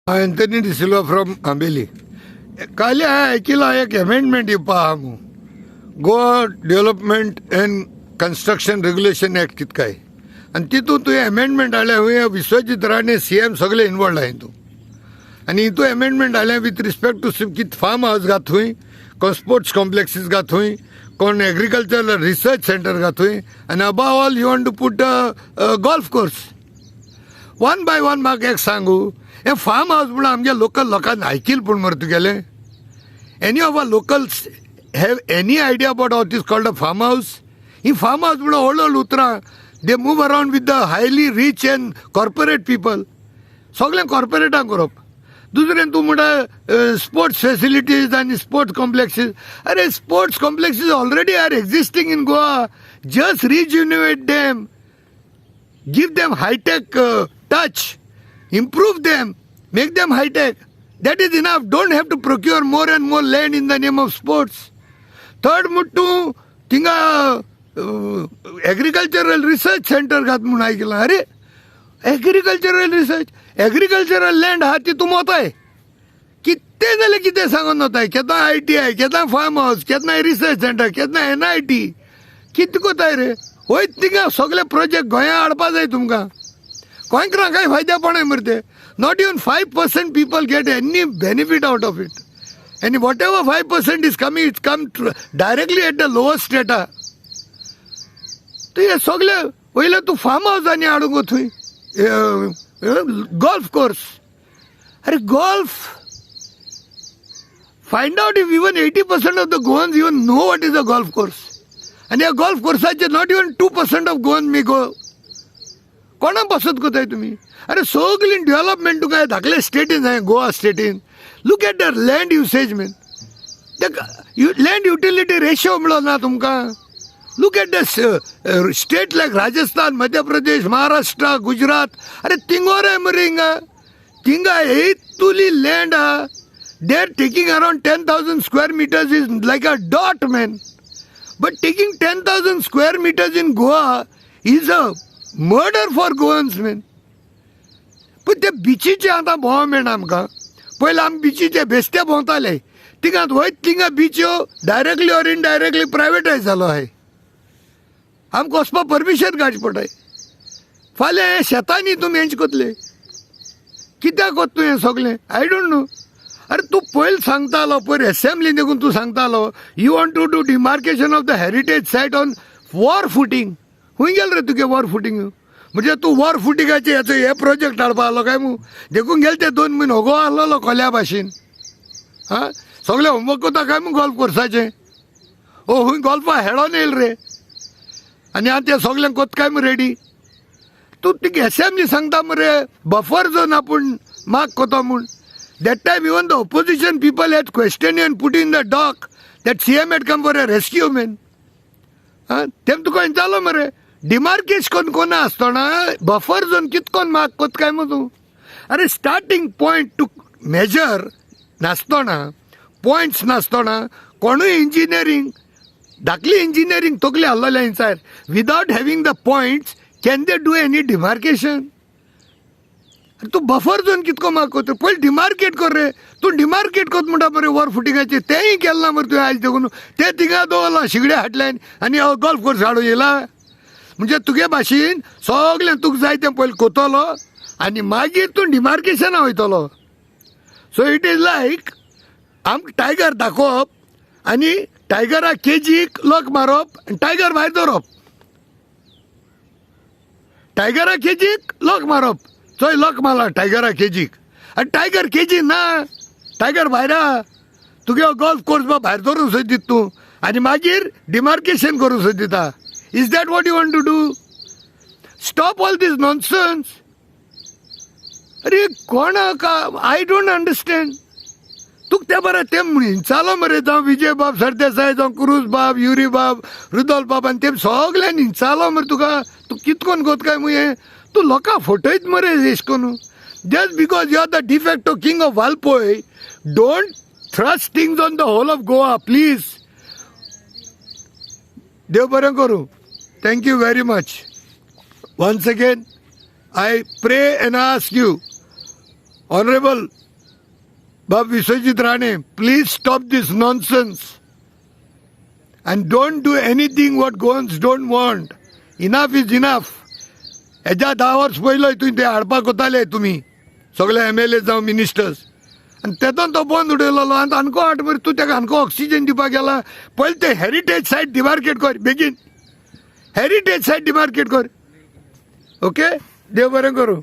Anthony D'Silva from Ambelim. काल हांवें आयकिलां एक एमेंडमेंट येवपा आहा म्हूण, Goa development and construction regulation act कित काय, आनी तितून तुवें एमेंडमेंट हाडल्या. हुंय विश्वजीत राणे सीएम सगळे इनवॉल्ड आहा हितून. आनी हितून एमेंडमेंट हाडल्या विथ रिस्पेक्ट टू कित फार्म हावस घात थंय, कोण स्पोर्ट्स कॉम्प्लेक्सीस घात थंय, कोण एग्रीकल्चर रिसर्च सेंटर घात थंय, आनी above all you want to put golf course. One by one म्हाका एक सांगू, हें फार्म हावस म्हणून आमगे लोकल लोकांनी आयकील पूण मरे तुगेलें, any of our locals have any idea about what is called a farm house? He farm house म्हणून व्हड व्हड उतरां, they move around with the highly rich and corporate people. सगळें कॉर्पोरेटांक करप. दुसरें तूं म्हणटा स्पोर्ट्स फेसिलिटीज आनी स्पोर्ट्स कॉम्प्लेक्सीस. अरे, sports complexes already are existing in Goa. Just rejuvenate them, give them high tech touch, improve them, make them high tech. That is enough. Don't have to procure more and more land in the name of sports. Third म्हण तूं थिंगा agricultural research centre घात म्हूण आयकलां. अरे, agricultural research, agricultural land आहा ती तूं मोताय. कितें जाल्यार कितें सांगून वताय. केन्ना आयटीआय, केन्ना फार्म हावस, केन्ना रिसर्च सेंटर, केन्ना एनआयटी. कितें कोताय रे? वयत थिंगा सगळे प्रोजेक्ट गोंया हाडपा जाय तुमकां. गोंयकारांक कांय फायद्या पडनाय मरे ते. Not even 5% people get any benefit out of it, आनी whatever 5% is coming, it's come directly at the lowest strata. तूं हे सगळे वयले तूं फार्म हावस आनी हाडूंक गो थंय गोल्फ कोर्स. अरे, golf, find out if even 80% of the Goans even know what is a golf course. आनी ह्या golf कोर्साचेर not even 2% of Goan may go. कोणा पासत कोताय तुमी? अरे, सगळीं डेव्हलपमेंट तुका धाकले स्टेटीन जाय, Goa स्टेटीन. Look at the land usage, man. Land utility ratio म्हणलो ना तुमकां. Look at the state like Rajasthan, Madhya Pradesh, Maharashtra, Gujarat. अरे, थिंगोर मरे हिंगा थिंगा तुली लँड आहा. They are taking around 10,000 square meters is like a dot, man. But taking 10,000 square meters in Goa is a murder for Goans, man. पण ते बिचीचे आतां भोंव मेळना आमकां. पयलीं आमी बिचीचे बेस्ते भोंवताले. थिंगा वयत थिंगा बिच्यो डायरेक्टली ऑर इनडायरेक्टली प्रायवेटायज जालो आहाय. आमकां वचपा परमिशन काडचें पडटाय. फाल्यां हें शेतांनी तुमी हेंच कोतले. कित्याक कोत तूं हें सगळें? I don't know. अरे, तूं पयलीं सांगतालो, पयर एसेंब्ली देखून तूं सांगतालो, you want to do demarcation of the heritage site on war footing. खूंय गेल रे तुगे वॉर फुटींग? म्हणजे तूं वॉर फुटिंगाचे हेचो हे प्रोजेक्ट हाडपा आहलो काय मू? देखून गेले ते 2 म्हयने ओगो आहलोलो कोल्या भाशेन. आं, सगळे होमवर्क कोता काय मू गोल्फ कोर्साचें? ओ, खूंय गोल्फा हेडोन येयल रे? आनी आतां ते सगळ्यांक कोत काय मू रेडी? तूं तुगे एसेंब्ली सांगता मरे बफर झोन आपूण मार्क कोता म्हूण. That time even the opposition people had question and put in the dock that CM had come for a rescue, man. आं, तेम तुका विचारलो मरे, डिमार्केश कोण कोण आसतना बफर झोन कितकोन मार्क कोत काय मू तूं? अरे, स्टार्टींग पॉयंट टू मेजर नासतना, पॉयंट्स नासतना, कोणूय इंजिनियरींग, धाकली इंजिनियरींग तकली आहलोले inside, without having the points, can they do any demarcation? तूं बफर झोन कितको मार्क कोता? पयलीं डिमार्केट कर रे. तूं डिमार्केट कोत म्हणटा मरे वॉर फुटिंगाचेर. तेंय केलें ना मरे तुवें आयज देखून. तें थिंगा दवरलां शिगड्या हाडल्यान आनी गोल्फ कोर्स हाडूं येयला. म्हणजे तुगे भाशेन सगळें तुका जाय तें पयलीं कोतलो आनी मागीर तूं डिमार्केशना वयतलो. सो it is लायक आमकां टायगर दाखोवप आनी टायगरा केजीक लक मारप आनी टायगर भायर दवरप. टायगरा केजीक लक मारप, चोय लक मारला टायगरा केजीक, आनी टायगर केजी ना, टायगर भायर आहा. तुगे गोल्फ कोर्स बा भायर दवरूंक सोदीत तूं आनी मागीर डिमार्केशन करूंक सोदिता. Is that what you want to do? Stop all this nonsense. अरे, कोणाक, I don't understand. तुका तें बरें तें हिंचालो मरे, जावं विजय बाब सरदेसाय, जावं क्रूज बाब, युरी बाब, रुदोल्फ बाब, आनी ते सगल्यांनी हिंचालो मरे तुका. तूं कितकोन कोत काय मुगे? तूं लोकांक फटयत मरे एश कोन्न. Just because you are the de facto king of Valpoi, don't thrust things on the whole of Goa, please. देव बरें करूं. Thank you very much. Once again I pray and ask you. Honourable Bab Vishwajit Rane, please stop this nonsense and don't do anything what Goans don't want. Enough is enough. हेज्या 10 वर्स पयलो तुवें ते हाडपाक वताले तुमी सगळे एमएलए जावं मिनिस्टर्स, आनी तेतून तो बंद उडयलेलो. आनी आनको हाड मरे, तूं ताका आनको ऑक्सिजन दिवपाक गेला. पयलीं ते हेरिटेज सायट डिमार्केट कर बेगीन, हेरिटेज सायट डिमार्केट कर. ओके, देव बरें करूं.